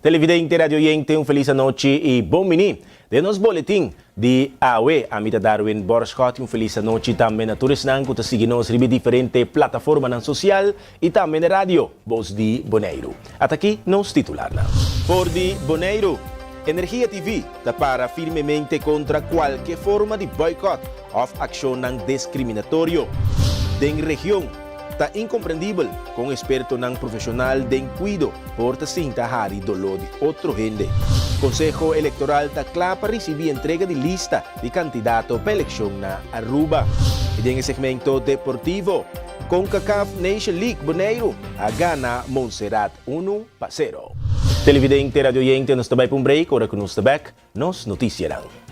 Televidente, radioyente, un felis anochi i bon bini den nos boletin di awe. Ami ta Darwin Borschot i un felis anochi tambe na tur esnan ku ta sigui nos riba e diferente plataformanan sosial i tambe na radio Bos di Boneiru. Ata'ki nos titularnan. For di Boneiru, Energia TV ta para firmemente kontra kualke forma di boycott òf akshonnan deskriminatorio den region. Ta inkomprendibel kon espertonan profeshonal den kuido por ta sinta hari doló di otro hende. Konseho Elektoral ta kla pa risibí entrega di lista di kandidato pa elekshon na Aruba. I den e segmento deportivo, Concacaf Nation League Boneiru a gana Montserrat unu pa sero. Televidente, radioyente, nos ta bai pa un break, ora ku nos ta bek, Nos noticianan.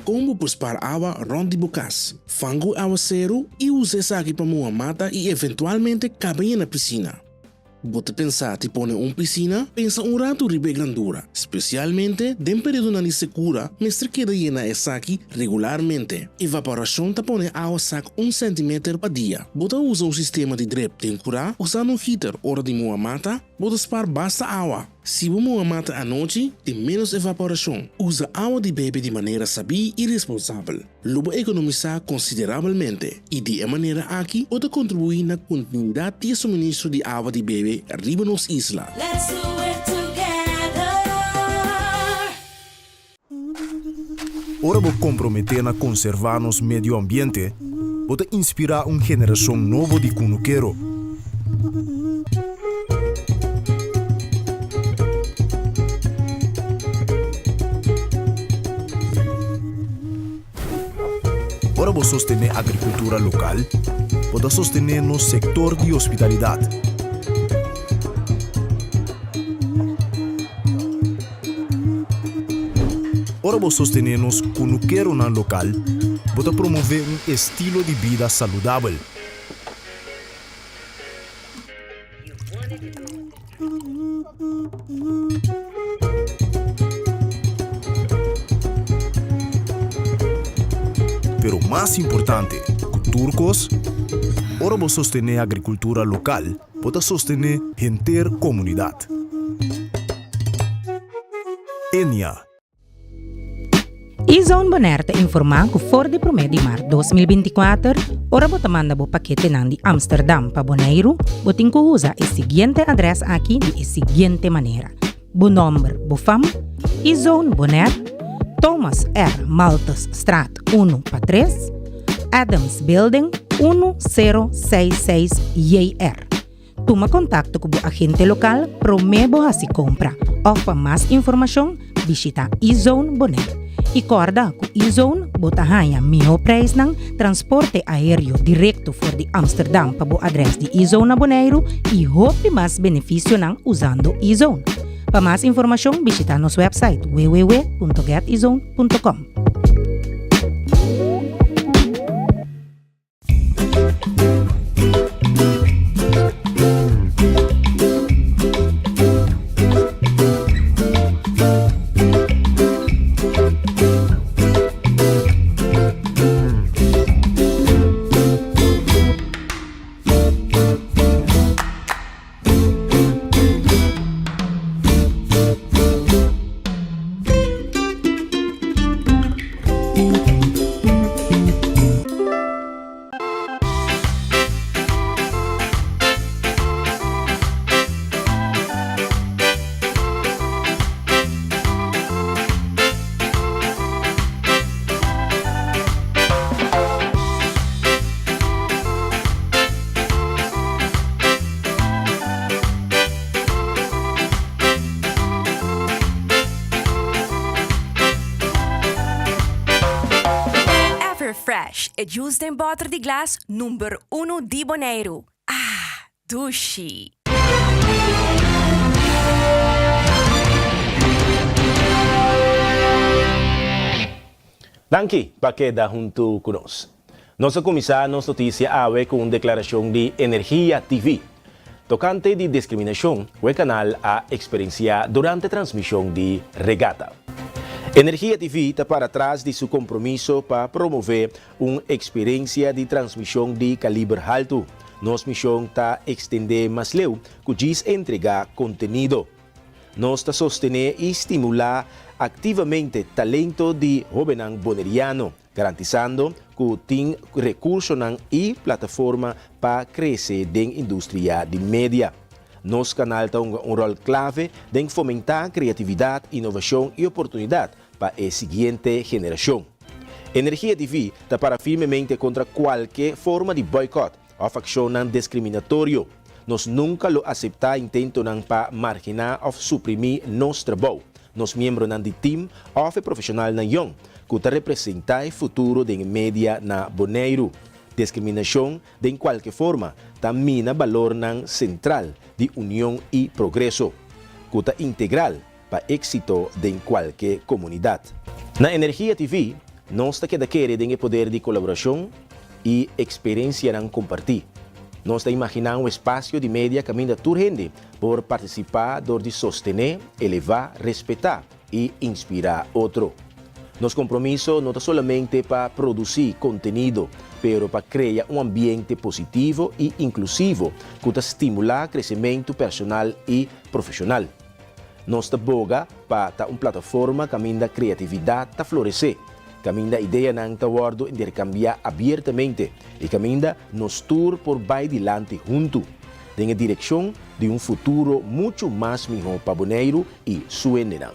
Kon bo por spar awa rònt di bo kas? Fangu awaseru i usa esaki pa muha mata i eventualmente kaba yena pisina. Bo ta pensa di pone un pisina? Pensa un ratu riba e grandura. Spesialmente den periodonan di sekura mester keda yena esaki regularmente. Evaporashon ta pone awa sak un sèntimeter pa dia. Bo ta usa un sistema di drip den kurá usando un giter ora di muha mata? Bo ta spar basta awa. Si bo muha mata anochi, tin ménos evaporashon. Usa awa di bebe di manera sabí i responsabel. Lo bo ekonomisá konsiderabelmente i di e manera aki bo ta kontribuí na kontinuidat di e suministro di awa di bebe riba nos isla. Let's do it together. Ora bo komprometé na konservá nos medio ambiente, bo ta inspirá un generashon nobo di kunukero. Ora bo sostené agrikultura lokal, bo ta sostené nos sektor di hospitalidat. Ora bo sostené nos kunukeronan lokal, bo ta promové un estilo di bida saludabel. Pero mas importante ku tur kos, ora bo sostené agrikultura lokal, bo ta sostené henter komunidat. Enia. E-Zone Bonaire ta informá ku for di promé di mart 2024, ora bo ta manda bo paketenan di Amsterdam pa Boneiru, bo tin ku usa e siguiente adrès aki di e siguiente manera, bo nòmber, bo fam, E-Zone Bonaire, Thomas R. Malthusstraat unu pa tres, Adams Building, unu sero seis seis JR. Tuma kontakto ku bo agente lokal promé bo hasi kompra òf pa mas informashon bishita E-Zone Bonaire. I kòrda ku E-Zone bo ta haña mihó preisnan, transporte aéreo direkto for di Amsterdam pa bo adrès di E-Zone na Boneiru i hopi mas benefisionan usando E-Zone. Pa mas informashon bishita nos wèpsait www.getezone.com. Everfresh, e juice den bòter di glas number unu di Boneiru. Ah, dushi! Danki pa keda huntu ku nos. Nos a kuminsá nos notisia awe ku un deklarashon di Energia TV tokante di diskriminashon ku e kanal a eksperensiá durante transmishon di regata. Energia TV ta para tras di su kompromiso pa promové un eksperensia di transmishon di kaliber haltu. Nos mishon ta ekstendé mas leu ku djis entregá kontenido. Nos ta sostené i stimulá aktivamente talento di hóbennan boneriano, garantisando ku tin rekursonan i plataforma pa krese den industria di media. Nos kanal ta hunga un ròl klave den fomentá kreatividat, inovashon i oportunidat pa e siguiente generashon. Energia TV ta para firmemente kontra kualke forma di bòikòt òf akshonnan deskriminatorio. Nos nunka lo aseptá intentonan pa marginá òf suprimí nos trabou, nos miembronan di tim òf e profeshonalnan yòn ku ta representá e futuro den e media na Boneiru. Deskriminashon den kualke forma ta mina balornan sentral di union i progreso, ku ta integral pa éksito den kualke komunidat. Na Energia TV nos ta keda kere den e poder di kolaborashon i eksperensianan kompartí. Nos ta imaginá un espasio di media kaminda tur hende por partisipá dor di sostené, elevá, respetá i inspirá otro. Nos kompromiso no ta solamente pa produsí kontenido, pero pa krea un ambiente positivo i inklusivo ku ta stimulá kresementu personal i profeshonal. Nos ta boga pa ta un plataforma kaminda kreatividat ta floresé, kaminda ideanan ta wòrdu interkambiá abiertamente i kaminda nos tur por bai dilanti huntu den e direkshon di un futuro muchu mas mihó pa Boneiru i su hendenan.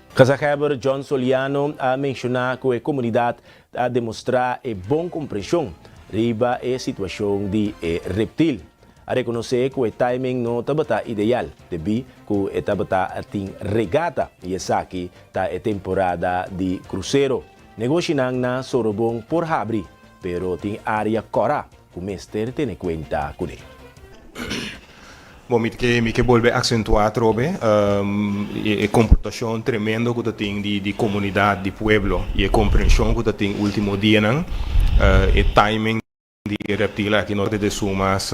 Gezaghebber John Soliano a menshoná ku e komunidat a demostrá e bon komprenshon riba e situashon di e reptil. A rekonosé ku e timing no tabata ideal, debí ku e tabata tin regata i esaki ta e temporada di krusero. Negoshinan na Sorobon por habri, pero tin área kòrá ku mester tene kuenta kuné. Bon, mi ke mi ke bolbe aksentuá atrobe e komportashon tremendo ku ta tin di di komunidat, di pueblo i e komprenshon ku ta tin último dianan. E timing. Di e reptil aki no ta de su mas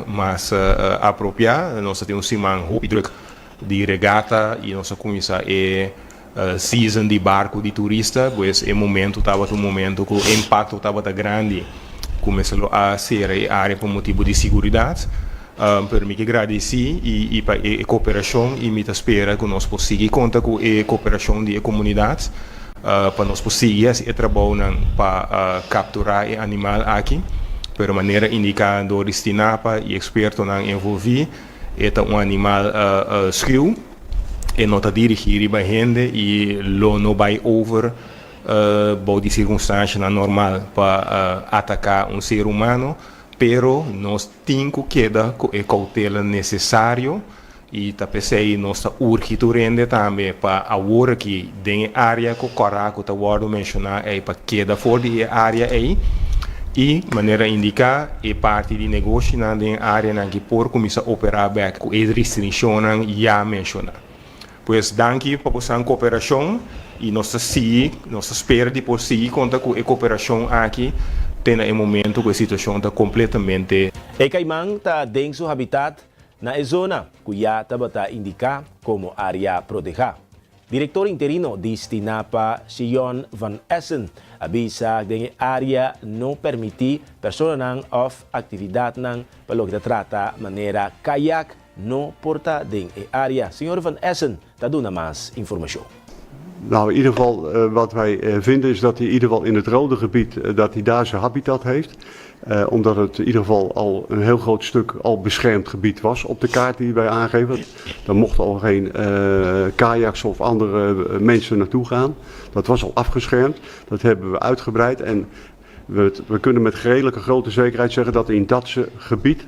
mas apropiá. Nos ta tin un siman hopi druk di regata i nos a kuminsá e season di barku di turista. Pues e momento tabata un momento ku e impakto tabata grandi ku mester lo a sera e área pa motibu di siguridat. Pero mi ke gradisí i pa e koperashon i mi ta spera ku nos por sigui konta ku e koperashon di e komunidat. Pa nos por sigui hasi e trabounan pa kapturá e animal aki, pero manera indiká dor di Stinapa i ekspertonan envolví, e ta un animal schuw, e no ta dirigí riba hende i lo no bai over bou di sirkunstanshanan normal pa ataká un ser humano, pero nos tin ku keda ku e koutela nesesario. I ta p'esei nos ta urgi tur hende tambe pa awor aki den e área ku kòrá ku ta wòrdu menshoná ei pa keda for di e área ei i manera indiká e parti di negoshinan den e áreanan ki por kuminsá operá bèk ku e restrinshonnan ya menshoná. Pues danki pa bosan koperashon i nos ta sigui, nos ta spera di por sigui konta ku e koperashon aki te na e momento ku e situashon ta kompletamente. E kaiman ta den su habitat Na e zona ku ya tabata indiká komo área protehá. Direktor interino di Stinapa Shion van Essen a bisa den e área no permití personanan òf aktividatnan pa loke ta trata manera kayak no por ta den e área. Señor van Essen ta duna mas informashon. Nou, in ieder geval wat wij vinden is dat hij in ieder geval in het rode gebied dat hij daar zijn habitat heeft. Omdat het in ieder geval al een heel groot stuk al beschermd gebied was op de kaart die wij aangeven. Daar mochten al geen kajaks of andere mensen naartoe gaan. Dat was al afgeschermd. Dat hebben we uitgebreid en we, we kunnen met redelijke grote zekerheid zeggen dat in dat gebied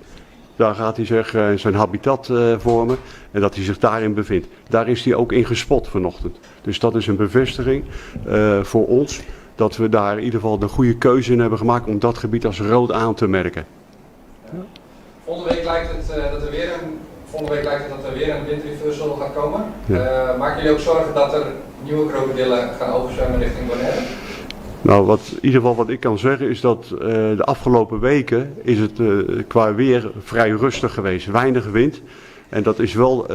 Daar gaat hij zich zijn habitat vormen en dat hij zich daarin bevindt. Daar is hij ook in gespot vanochtend. Dus dat is een bevestiging voor ons dat we daar in ieder geval de goede keuze in hebben gemaakt om dat gebied als rood aan te merken. Ja. Volgende week lijkt het dat er weer een, volgende week lijkt het dat er weer een windreversal gaat komen. Ja. Maken jullie ook zorgen dat er nieuwe krokodillen gaan overzwemmen richting Bonaire? Nou, wat, in ieder geval wat ik kan zeggen is dat de afgelopen weken is het qua weer vrij rustig geweest. Weinig wind. En dat is wel uh,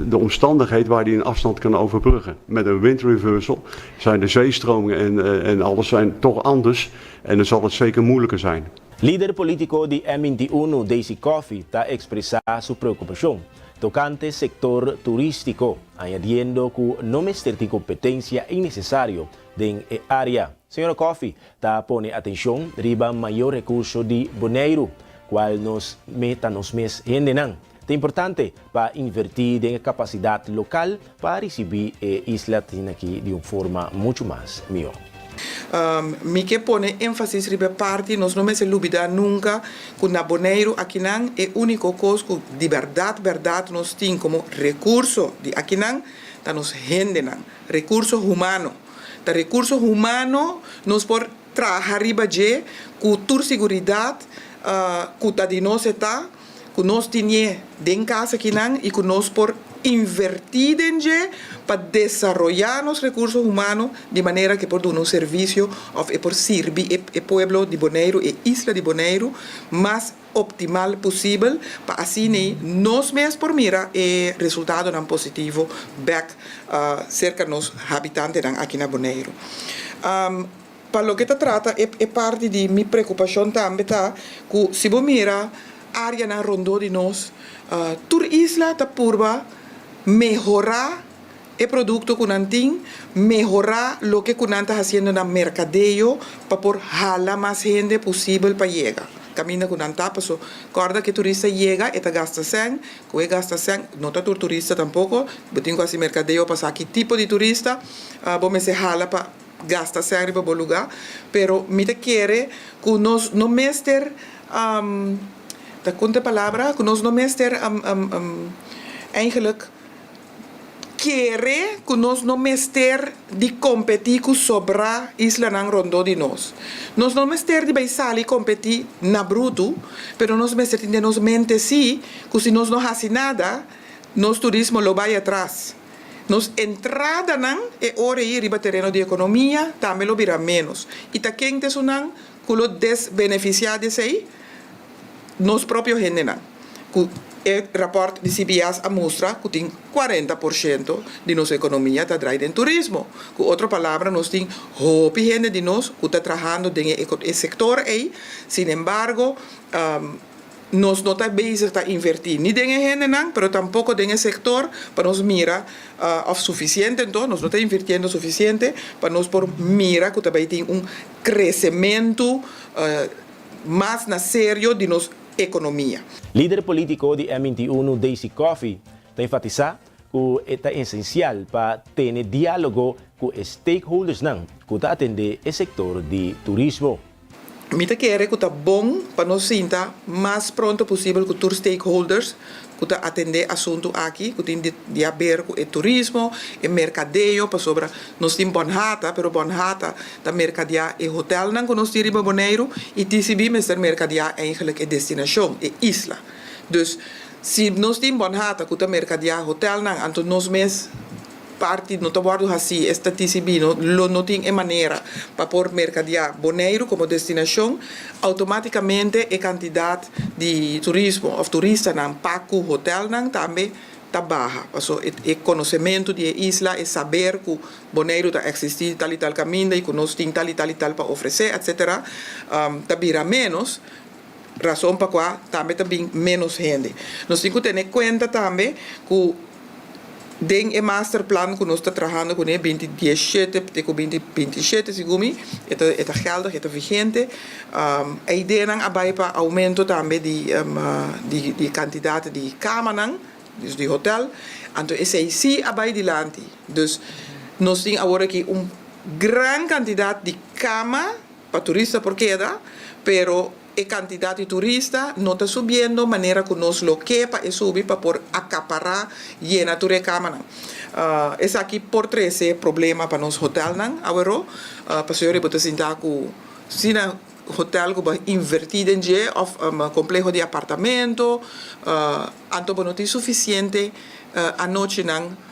de omstandigheid waar die een afstand kan overbruggen. Met een wind reversal zijn de zeestromingen en, uh, en alles zijn toch anders. En dan zal het zeker moeilijker zijn. Lider polítiko di M21, Daisy Coffie, ta ekspresá su preokupashon tokante sektor turístiko, añadiendo ku no mester tin kompetensia innesesario den e área. Señora Coffie ta pone atenshon riba mayor rekurso di Boneiru, kual nos meta nos mes hendenan. Ta importante pa invertí den kapasidat lokal pa risibí e isla aki di un forma muchu mas mihó. Mi ke pone énfasis riba parti, nos no mester lubidá nunka ku na Boneiru akinan e úniko kos ku di bèrdat bèrdat nos tin komo rekurso di akinan ta nos hendenan, rekurso humano. Ta rekurso humano nos por traha riba dje ku tur siguridat ku ta di nos e ta, ku nos tin'é den kas akinan i ku nos por invertí den dje pa desaroyá nos rekurso humano di manera ku e por duna un servisio òf e por sirbi e pueblo di Boneiru, e isla di Boneiru, mas optimal posibel pa asina nos mes por mira e resultadonan positivo bèk serka nos habitantenan aki na Boneiru. Pa loke ta trata e parti di mi preokupashon tambe ta ku si bo mira áreanan rondó di nos, tur isla ta purba mehorá e produkto ku nan tin, mehorá loke ku nan ta hasiendo na merkadeo pa por hala mas hende posibel pa yega kaminda ku nan ta. Paso kòrda ku e turista yega e ta gasta sèn, ku e gasta sèn, no ta tur turista tampoko, bo tin ku hasi merkadeo pa sa ki tipo di turista bo mester hala pa gasta sèn riba bo lugá, pero mi ta kere ku nos no mester ta kon ta e palabra ku nos no mester eigenlijk kere ku nos no mester di kompetí ku sobrá islanan rondó di nos. Nos no mester di bai sali kompetí na brutu, pero nos mester tin den nos mente sí ku si nos no hasi nada nos turismo lo bai atras. Nos entradanan e ora ei riba tereno di ekonomia tambe lo bira ménos. I ta ken ta esunnan ku lo desbenefisiá di esei? Nos propio hendenan. Ku e rapòrt di CBS a mustra ku tin 40% di nos ekonomia ta drai den turismo. Ku otro palabra nos tin hopi hende di nos ku ta trahando den e sektor ei, sinembargo, Nos no ta bezig ta invertí ni den e hendenan, pero tampoko den e sektor pa nos mira òf sufisiente anto, nos no ta invirtiendo sufisiente pa nos por mira ku ta bai tin un kresementu mas na serio di nos ekonomia. Lider polítiko di M21 Daisy Coffie ta enfatisá ku e ta esensial pa tene diálogo ku e stakeholdersnan ku ta atendé e sektor di turismo. Mi ta kere ku ta bon pa nos sinta mas pronto posibel ku tur stakeholders ku ta atendé asuntu aki ku tin di haber ku e turismo, e merkadeo, pasobra nos tin Bonhata, pero Bonhata ta merkadiá e hotelnan ku nos tin riba Boneiru i TCB mester merkadiá eigenlijk e destinashon, e isla. Dus si nos tin Bonhata ku ta merkadiá hotelnan anto nos mes. Parti no ta wòrdu hasí, esta TCB no lo no tin e manera pa por merkadiá Boneiru komo destinashon, outomátikamente e kantidat di turismo òf turistanan pa ku hotèlnan tambe ta baha. Paso e konosementu di e isla, e saber ku Boneiru ta eksistí tal i tal kaminda i ku nos tin tal i tal i tal pa ofresé etsetera, ta bira ménos, rason pa kua tambe ta bin ménos hende. Nos tin ku tene kuenta tambe ku. Den e masterplan ku nos ta trahando kuné binti diesshete te ku binti bintishete segun mi e ta e ta geldig e ta vigente. E ideanan a bai pa oumento tambe di di di kantidat di kamanan dus di hotel anto esei si a bai dilanti. Dus nos tin awor aki un gran kantidat di kama pa turista por keda pero. E kantidat di turista no ta subiendo manera ku nos lo ke pa e subi pa por akapará yena tur e kamanan. Esaki por trese problema pa nos hotelnan aweró, pasobra bo ta sinta ku si na hotel ku bo a invertí den dje òf kompleho di apartamento, anto bo no tin sufisiente anochinan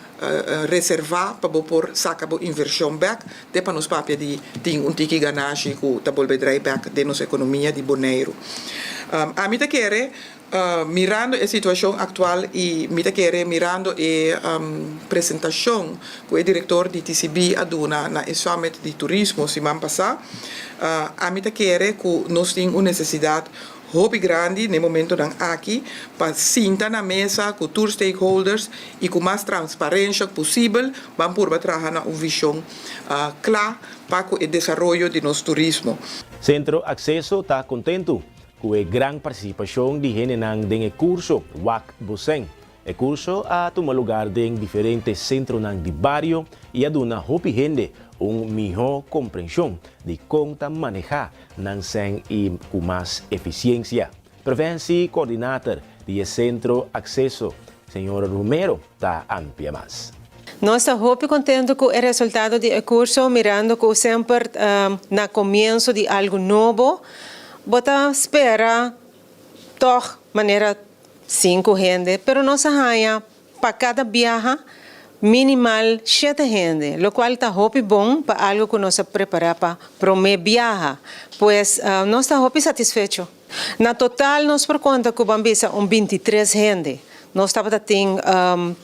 reservá pa bo por saka bo invershon bèk, te pa nos papia di tin un tiki ganashi ku ta bolbe drai bèk den nos ekonomia di Boneiru. Ami ta kere. Mirando e situashon aktual i mi ta kere mirando e presentashon ku e direktor di TCB a duna na e summit di turismo siman pasá, ami ta kere ku nos tin un nesesidat hopi grandi na e momentonan aki pa sinta na mesa ku tur stakeholders i ku mas transparensha posibel ban purba traha na un vishon kla pa ku e desaroyo di nos turismo. Sentro Akseso ta kontentu Ku e gran partisipashon di hendenan den e kurso Wak Bo Sèn. E kurso a tuma lugar den diferente sentronan di bario i a duna hopi hende un mihó komprenshon di kon ta manehá nan sèn i ku mas efisiensia. Preventie Coördinator di e Sentro Akseso, señor Romero ta amplia mas. Nos ta hopi contento cu e resultado di e curso mirando cu semper na comienso di algo nobo bo ta spera toch manera cinco hende pero nos a haya pa cada biaha minimal shete hende locual ta hopi bon pa algo cu nos a prepara pa prome biaha pues nos ta hopi satisfecho. Na total nos por konta ku ban bisa un bintitres hende. Nos tabata tin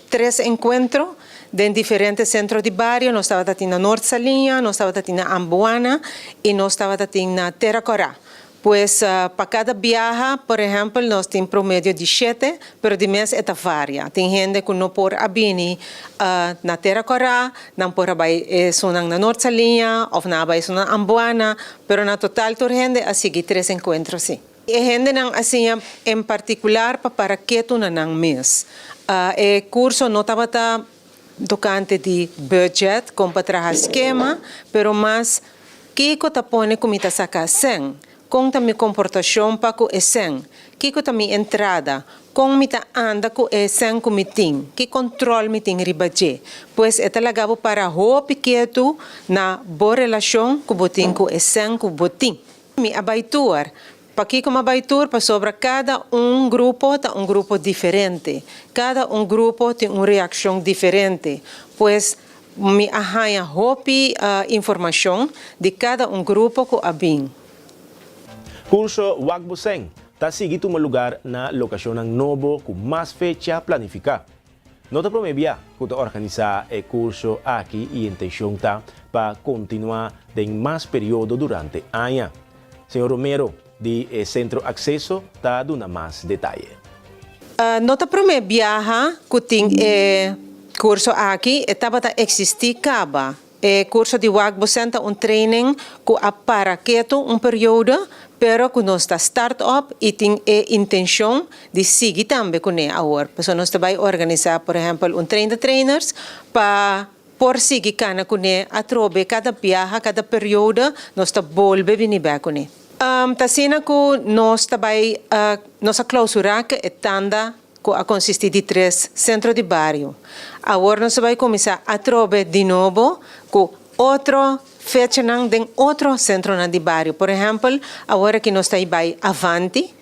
tres enkuentro den diferente sentro di bario, nos tabata tin na Noord Saliña, nos tabata tin na Ambuana i nos tabata tin na Tera Kòrá. Pues pa kada biaha, por ehèmpel, nos tin promedio di shete, pero di mes e ta varia. Tin hende ku no por a bini na Tera Kòrá, nan por a bai esunnan na Noord Saliña òf nan a bai esunnan na Ambuana, Pero na total tur hende a sigui tres enkuentro si. E hendenan a siña en partikular pa para ketu na nan mes. E kurso no tabata tokante di budget, kon pa traha skema, pero mas kiko ta pone ku mi ta saka sèn, kon ta mi komportashon pa ku e sèn, kiko ta mi entrada, Kon mi ta anda ku e sèn ku mi tin? Ki kontrol mi tin riba dje? Pues e ta laga bo para hopi ketu na bo relashon ku bo tin ku e sèn ku bo tin. Mi a bai tur. Pakiko mi a bai tur? Pasobra kada un grupo ta un grupo diferente. Kada un grupo tin un reakshon diferente. Pues mi a haña hopi informashon di kada un grupo ku a bin. Kurso Wak Bo Sèn ta sigui tuma lugar na lokashonnan nobo ku mas fecha planifiká. No ta promé bia ku ta organisá e kurso aki i intenshon ta pa kontinuá den mas periodo durante aña. Señor Romero di e Sentro Akseso ta duna mas detaye. No ta promé biaha ku tin e kurso aki, e tabata eksistí kaba. E kurso di Wak Bosèn ta un training ku a para ketu un periodo, pero ku nos ta start op i tin e intenshon di sigui tambe kuné awor. Pasobra nos ta bai organisá por ehèmpel un train the trainers pa por sigui kana kuné atrobe kada biaha, kada periodo nos ta bolbe bini bèk kuné. Ta asina ku nos ta bai nos a klousurá ku e tanda ku a konsistí di tres sentro di bario. Awor nos ta bai kuminsá atrobe di nobo ku otro fechanan den otro sentronan di bario. Por ehèmpel, awor aki nos ta bai Avanti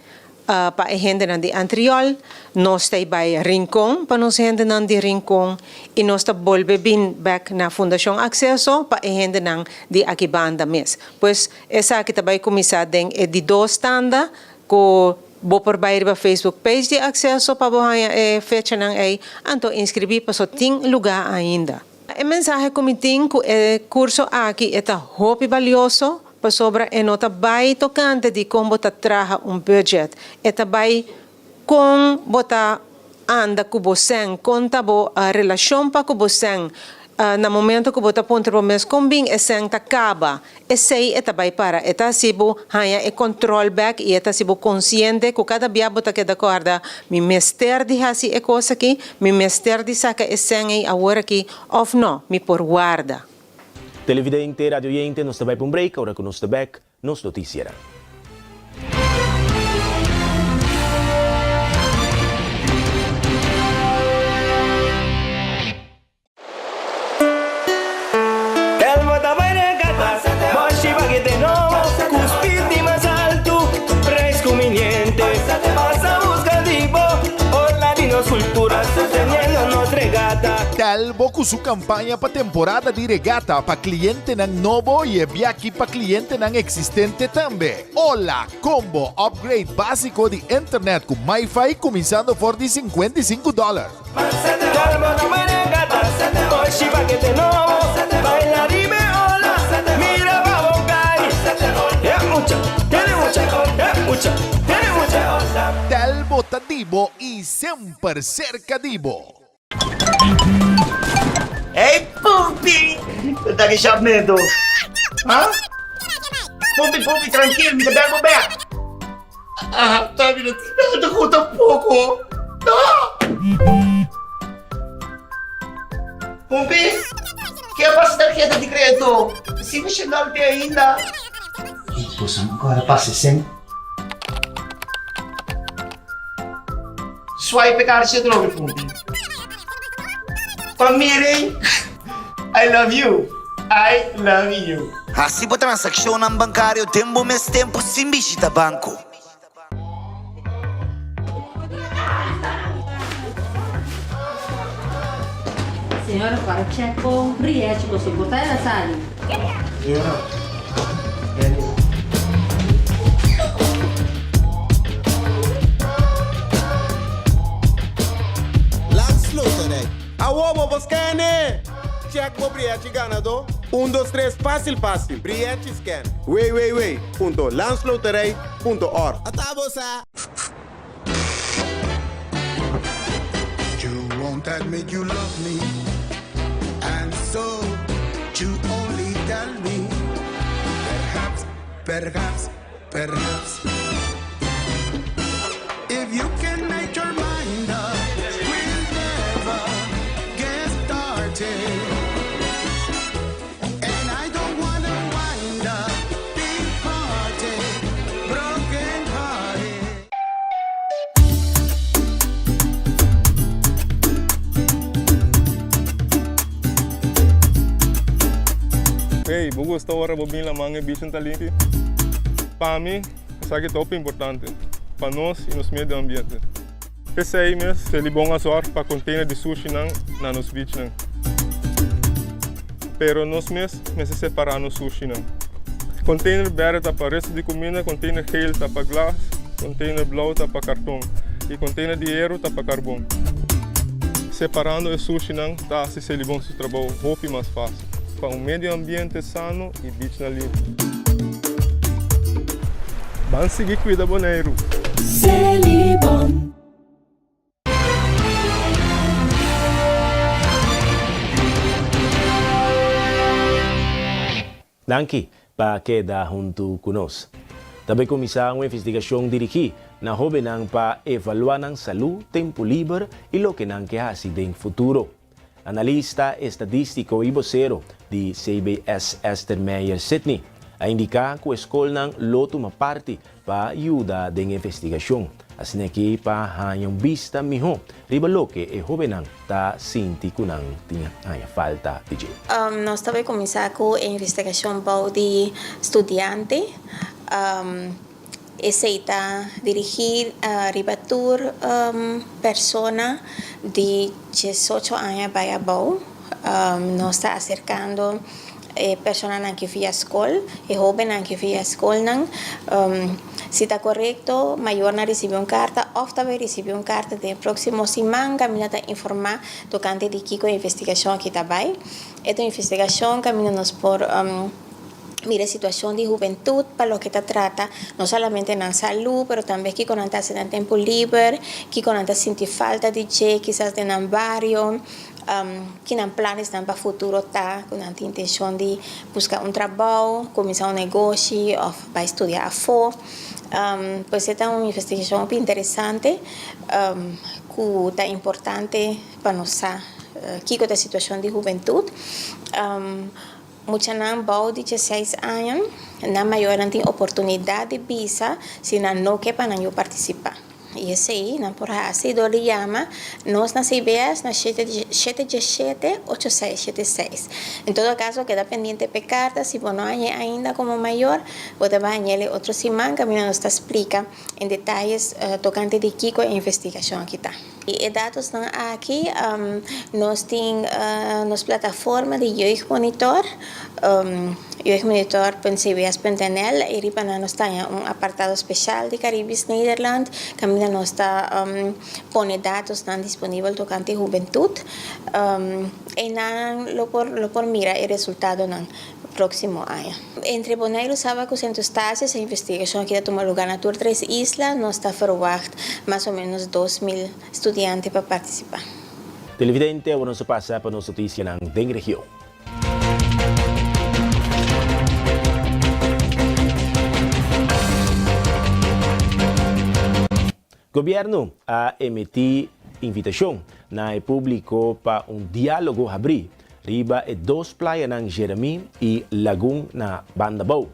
pa e hendenan di Antriol, nos ta bai Rincon pa nos hendenan di Rincon i nos ta bolbe bin bèk na Fundashon Akseso pa e hendenan di aki banda mes. Pues esaki ta bai kuminsá den e di dos tanda Ku bo por bai riba Facebook page di Akseso pa bo haña e fechanan ei, anto inskribí paso tin lugá ainda. E mensahe ku mi tin ku e kurso aki e ta hopi balioso pasobra e no ta bai tokante di kon bo ta traha un budget, e ta bai Kon bo ta anda ku bo sèn? Kon ta bo relashon pa ku bo sèn? Na momento ku bo ta puntra bo mes kon bin e sèn ta kaba, esei e ta bai para. E ta hasi bo haña e kòntròl bèk i e ta hasi bo konsiente ku kada bia bo ta keda kòrda, mi mester di hasi e kos aki, mi mester di saka e sèn ei awor aki òf nò, mi por warda. Televidente, radioyente, nos ta bai pa un break, ora ku nos ta bèk, Nos noticianan. Elmo ta bai regata, Moshi pakete nobo, ku speed di mas altu, prijs kuminiente. Pasa buska di bo, ola di nos kultura, sosteniendo nos regata. Tel. Telbo ku su kampaña pa temporada di regata pa klientenan nobo i e biaki pa klientenan eksistente tambe. Hola Combo upgrade básiko di internet ku MiFi kuminsando for di 55 dòler. Telbo ta di bo i semper serka di bo. Hey Pumpi! Ta ki shapmento? Ha? Pumpi, Pumpi, trankil, mi ta bel bo bek. Ah, ta mi no tin nada ku tampoko. No! Pumpi, ke a pasa tarheta di kredito? Si mi shendal te ainda. Ki kosa ankora pasa esen? Swipe e karchi atrobe Pumpi. Pa miren I love you, I love you. Hasi bo transakshonnan bankario den bo mes tempu sin bishita banko. Señora para check bo rièchi bo soporta el a sali. Señora, Benny. Landsloterij. Awo bo por scan e! Check bo brièchi ganadó. Un dos tres fásil fásil. Brièchi scan. Www punto landsloterij punto org. Ata bo sa! You won't admit you love me And so you only tell me Perhaps, perhaps, perhaps If you can make your mind up We'll never get started And I don't wanna wind up Big hearted, broken hearted Hey, bo gusta ora bo bin laman e bichin ta limpi? Pa mi, esaki ta hopi importante pa nos y nos medio ambiente. P'esei mes, Selibon a zòrg pa container di sushinan na nos beachnan. Pero nos mes mester separá nos sushinan. Container berde ta pa resto di cuminda, container geel ta pa glas, container blou ta pa carton y container di heru ta pa carbon. Separando e sushinan ta haci Selibon su trabou hopi mas fácil pa un medio ambiente sano y beachnan limpi. Ban sigui cuida Boneiru! Selibon. Danki pa keda huntu ku nos. Ta bay kuminsá un investigashon dirigí na hóbennan pa evaluá nan salú, tempu liber i loke nan ke hasi den futuro. Analista estadístiko i bosero di CBS Esther Meijer Sidney a indiká ku e skolnan lo tuma parti pa yuda den e investigashon, asina aki pa haña un bista mihó riba loke e hóbennan ta sinti ku nan tin haña falta di dje. Nos ta bai kuminsá ku e investigashon bou di studiante. Esei ta dirigí riba tur persona di diesocho aña bai abou. Nos ta aserkando e personanan ki via skol, e hóbennan ki via skolnan. Si ta korekto, mayornan risibí un karta òf ta bai risibí un karta den e próksimo siman kaminda ta informá tokante di kiko e investigashon aki ta bai. E ta un investigashon kaminda nos por. Mira e situacion di hubentud pa loke ta trata no solamente nan salud pero tambe kico nan ta haci nan tempo liber, kico nan ta sinti falta di dje kisas den nan bario, ki nan planesnan pa futuro ta, cu nan tin intencion di busca un trabao, cuminsa un negoshi of bay studia afo. Pues e ta un investigacion hopi interesante cu ta importante pa nos sa kico ta e situacion di hubentud. Muchanan bou di dieseis aña, nan mayornan tin oportunidat di bisa si nan no ke pa nan yu partisipá. I esei nan por hasi dor di yama nos na CBS na 7 7 8676. En todo kaso keda pendiente p'e karta, si bo no hañ'é ainda komo mayor, bo ta bai hañ'é otro siman kaminda nos ta splika en detayes tokante di kiko e investigashon aki ta. E datosnan aki nos tin nos plataforma di Jeugdmonitor, jeugdmonitor.cbs.nl, i riba nan nos ta haña un apartado speshal di Caribisch Nederland kaminda nos ta pone datosnan disponibel tokante hubentut. Einan lo por lo por mira e resultadonan próksimo aña. Entre Boneiru, Saba ku Sint Eustatius e investigashon aki ta tuma lugá na tur tres isla. Nos ta ferwagt mas o ménos 2000 studiante pa partisipá. Televidente, awor nos ta pasa pa nos notisianan den region. Gobièrnu a emití invitashon na e públiko pa un diálogo habrí riba e dos playanan Jeremí i Lagun na Banda Bou.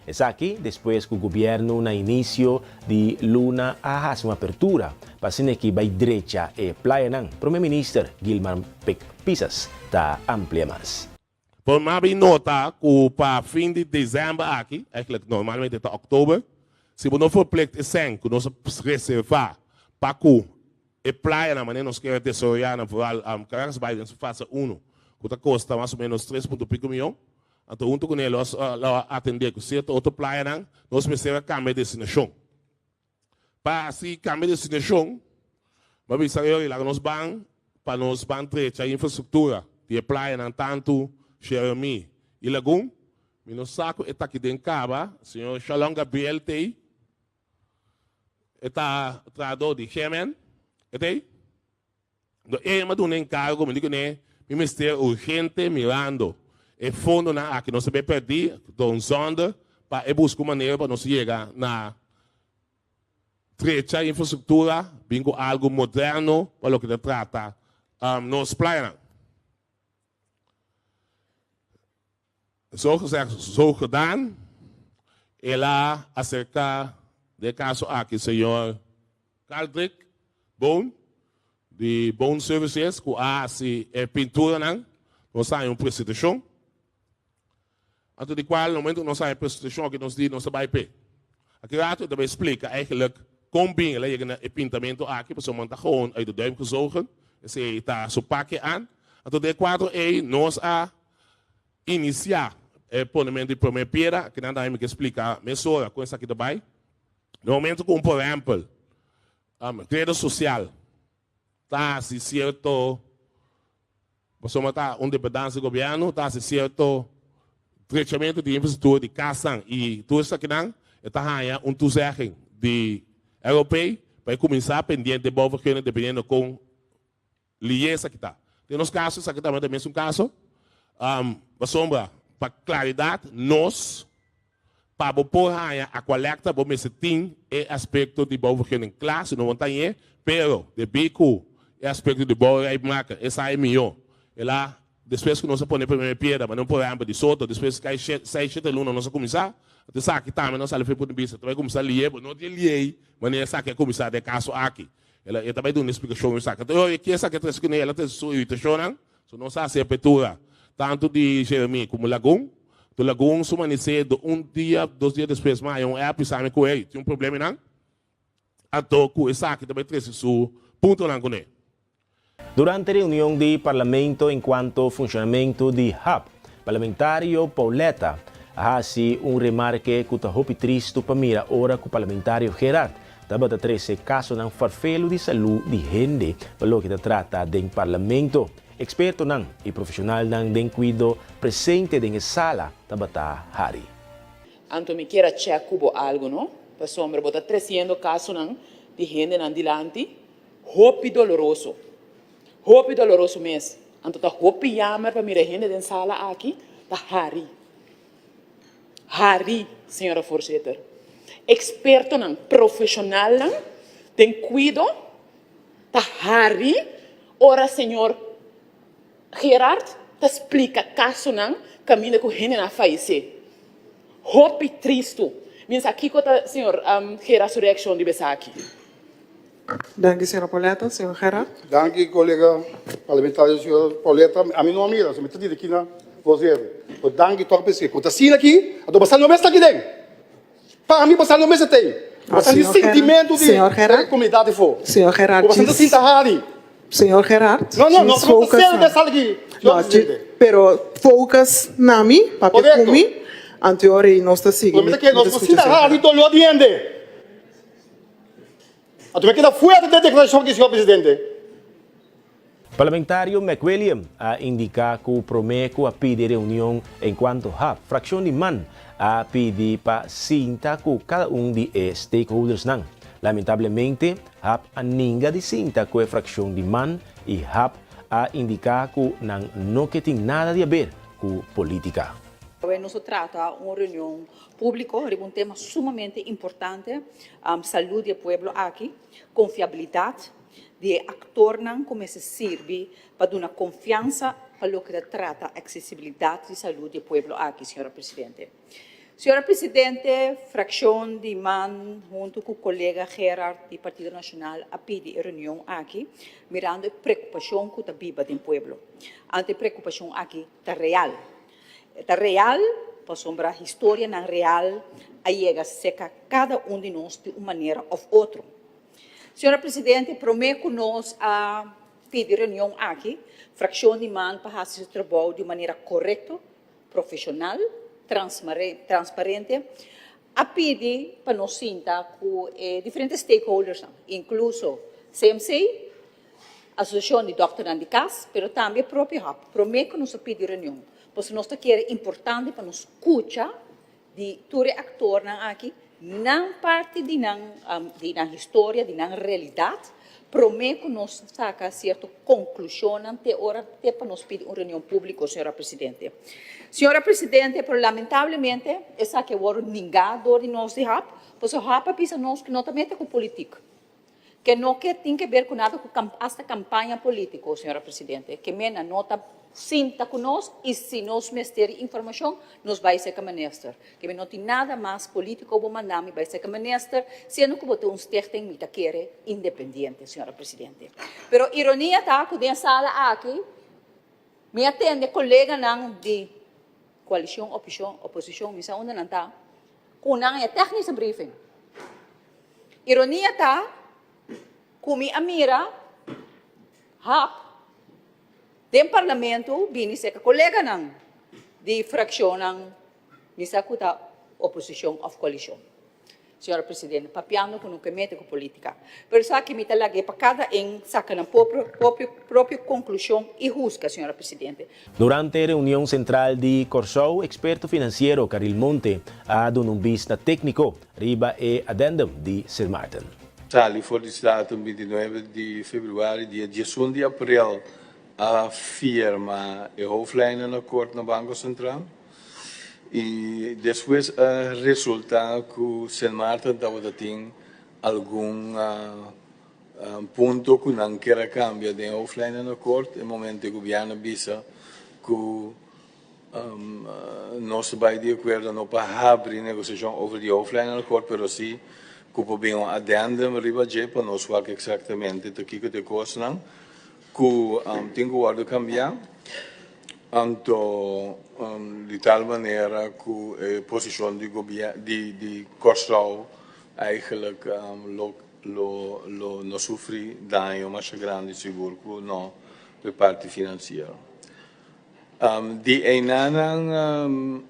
Esaki despues ku gobièrnu na inisio di luna a hasi un apertura pa asina ki bai drecha e playanan. Prome Minister Gilmar Pik Pisas ta amplia mas. Por m'a bin nota ku pa fin di desèmber aki, eigenlijk normalmente ta òktober, si bo no verplicht e sèn ku nos a reservá pa ku e playanan manera nos kier desaroyá nan, vooral Caracas Bay den su fase uno ku ta kosta mas o menos tres punto piko mion, anto hunto kuné lo a atendé ku sierto otro playanan, nos mester a kambia destinashon. Pa hasi kambio di destinashon, bo a bisa Yori laga nos ban pa nos ban trecha infrastruktura di e playanan tantu Jeremí i Lagun. Mi no sa ku e ta aki den kaba, señor Shalom Gabriel t'ei, e ta trahadó di GMN, e t'ei? Anto e a duna enkargo, mi di kuné, mi mester urgente mirando e fondonan aki nos a bay pèrdí, don zònde pa e buska un manera pa nos yega na drecha infrastruktura, bin ku algu moderno pa loke ta trata nos playanan. Zo gezegd, zo gedaan. El a acerca den e caso aki señor Caldrick Boon di Boon Services cu a haci e pinturanan. Nos a haña un presentacion. Anto di cual na momento cu nos a haña e presentacion aki nos di nos ta bay p'e. Aki rato e ta bay splica eigenlijk con bin el a yega na e pintamento aki pasobra man ta gewoon uit de duim gezogen. Esey ta su pake aan. Anto den e cuadro ey nos a Inisiá e ponementu di promé piedra, kinan tambe mi ke splika mesora kon esaki ta bai. Na momentu ku un por ehèmpel kredo sosial ta hasi sierto, pasobra ta un dependansia di gobièrnu, ta hasi sierto drechamentu di infrastruktura di kasnan i tur esakinan, e ta haña un toezegging di ROP pa e kuminsá pendiente bouwvergunning dependiendo kon Lié esaki ta. Den nos kaso esaki tambe ta e mesun kaso. Pasobra pa klaridat nos pa bo por haña Aqualectra bo mester tin e aspekto di bouwvergunning kla si no bo no ta hañ'é. Pero debí ku e aspekto di bouwrijpmaker esei mihó el a despues ku nos a pone e primer piedra manera un por ehempel di Soto despues kai seis shete luna nos a kuminsá. Anto esaki tambe nos a sali for e punto di bista ta bai kuminsá lié bo no di lié manera esaki a kuminsá den e kaso aki. El a, e ta bai duna splikashon esaki. Anto e oye esaki a trese kuné, el a trese su iritashonnan, so nos a hasi apertura tantu di Jeremí komo Lagun. Anto Lagun su manisé do un dia, dos dia despues mi a haña un app bisa mi ku ey tin un problema einan. Anto ku esaki ta bai trese su puntonan kuné. Durante reunion di Parlamento encuanto funcionamento di hub, Parlamentario Pauletta a haci un remarke cu ta hopi tristo pa mira ora cu Parlamentario Gerard tabata trece casonan farfelu di salud di hende pa loke ta trata den Parlamento. Expertonan y profesionalnan den cuido presente den e sala tabata hari. Anto mi kier a check cu bo algo no, pasobra bo ta treciendo casonan di hendenan dilanti Hopi doloroso. Hopi doloroso mes. Anto ta hopi yamer pa mira hende den sala aki ta hari. Hari, señora voorzitter. Expertonan, profesionalnan den cuido ta hari ora señor Gerard ta splica casonan caminda cu hendenan a fayece. Hopi tristo. Mi sa kico ta señor Gerard su reaccion riba esaki. Danki señora Pauletta. Señor Gerard. Danki colega parlamentario señor Pauletta. Ami no a mira, so mi ta diri kina voorzitter. Pero danki toch p'esei. Ku ta asina aki, anto boso no mes ta aki den. Pa ami boso no mes ta tei. Boso tin sentimentu di e comunidad afo. Señor Gerard, Boso ta sinta hari. Señor Gerard, No, no, no, please no ta focus sel na. den sala aki, No, señor presidente. pero focus na mi, papia ku Correcto. mi, anto ora ei nos ta sigui. Lo mi ta Mi kere ta nos skucha sinta señor hari Gerard. dolor di hende. Anto mi a keda fuerte den deklarashon aki, señor presidente. Parlamentario McWilliam a indica cu prome cu a pidi reunion encuanto hap, fraccion di man a pidi pa sinta cu cada un di e stakeholdersnan. Lamentablemente hap a ninga di sinta cu e fraccion di man y hap a indica cu nan no ke tin nada di haber cu politica. Awe nos a trata un reunion publico riba un tema sumamente importante, salud di e pueblo aki, confiabilidad di e aktornan ku mester sirbi pa duna konfiansa pa loke ta trata aksesibilidat di salud di e pueblo aki, señora Presidente. Señora Presidente, frakshon di man huntu ku kolega Gerard di Partido Nashonal a pidi e reunion aki mirando e preokupashon ku ta biba den pueblo. Anto e preokupashon aki ta real. E ta real pasobra historianan real a yega seka kada un di nos di un manera òf otro. Señora Presidente, prome cu nos a pidi reunion aki, fraccion di man pa haci su trabou di un manera corecto, profesional, transparente, a pidi pa nos sinta cu e diferente stakeholdersnan, incluso CMC, Asociacion di Dokternan di Cas, pero tambe e propio hub, prome cu nos a pidi reunion, pasobra nos ta kere importante pa nos scucha Di tur e aktornan aki, nan parti di nan di nan historia, di nan realidat, promé ku nos saka sierto konklushonnan te ora te pa nos pidi un reunion públiko, señora Presidente. Señora Presidente, pero lamentablemente esaki a wòrdu ningá dor di nos di hap, pasobra hap a bisa nos ku no ta mete ku politik. Ke no ke tin ke ber ku nada ku hasta kampaña polítiko, señora presidente. Ke mena no ta sinta ku nos i si nos mester informashon nos bai serka minister. Ke mi no tin nada mas polítiko bo manda mi bai serka minister siendo ku bo ta un stichting mi ta kere independiente, señora presidente. Pero ironia ta ku den e sala aki mi a tende koleganan di koalishon, opishon, oposishon, mi sa unda nan ta, ku nan e technische briefing. Ironia ta ku mi a mira hap den parlamento bini serka koleganan di frakshonnan mi sa ku ta oposishon òf koalishon. Señora Presidente, papiando ku no ke mete ku politika. Pero esaki mi ta lag'é pa kada en saka nan propio konklushon i husga, señora Presidente. Durante e reunion sentral di Kòrsou, eksperto finansiero Caril Monte a duna un bista tékniko riba e addendum di Sint Maarten. Sali for di Staten 29 di februari, dia 11 di april a firma e hoofdlijnenakkoord na Banko Sentral y despues a resulta cu Sint Maarten tabata tin algun Punto ku nan kier a kambia den e hoofdlijnenakkoord, e momento e gobièrnu a bisa ku nos ta bai di akuerdo no pa habri negosiashon over di hoofdlijnenakkoord, pero si ku por bin un addendum riba dje pa nos wak eksaktamente ta kiko ta e kosnan ku tin ku wòrdu kambiá. Anto di tal manera ku e posishon di di Kòrsou eigenlijk lo Lo lo no sufri daño masha grandi sigur ku no p'e parti finansiero. Di einanan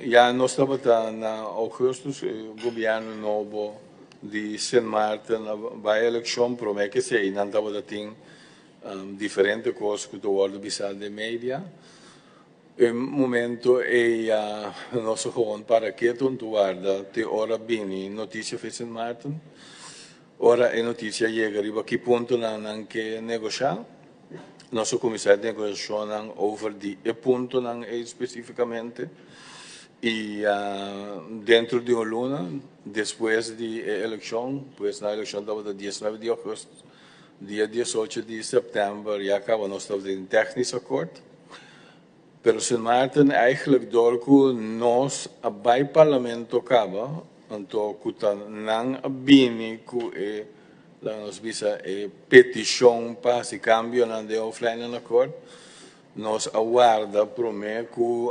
ya nos tabata na ougùstus e gobièrnu nobo di Sint Maarten a bai elekshon promé ke esei nan tabata tin diferente kos ku ta wòrdu bisá den media. E momento ei ya nos a gewoon para ketu un tu warda te ora bini noticia fe Sint Maarten. Ora e noticia yega riba ki puntonan nan ke negosha, nos a kuminsá e negosiashonnan over di e puntonan ei spesifikamente i dentro di un luna despues di e elekshon, pues nan elekshon tabata diesnuebe di augustus, dia diesocho di sèptèmber ya kaba nos tabata den technisch akkoord. Pero Sint Maarten eigenlijk door cu nos a bay parlamento caba, anto cu ta nan a bini cu e. Laga nos bisa e petishon pa hasi kambionan den Hoofdlijnenakkoord. Nos a warda promé ku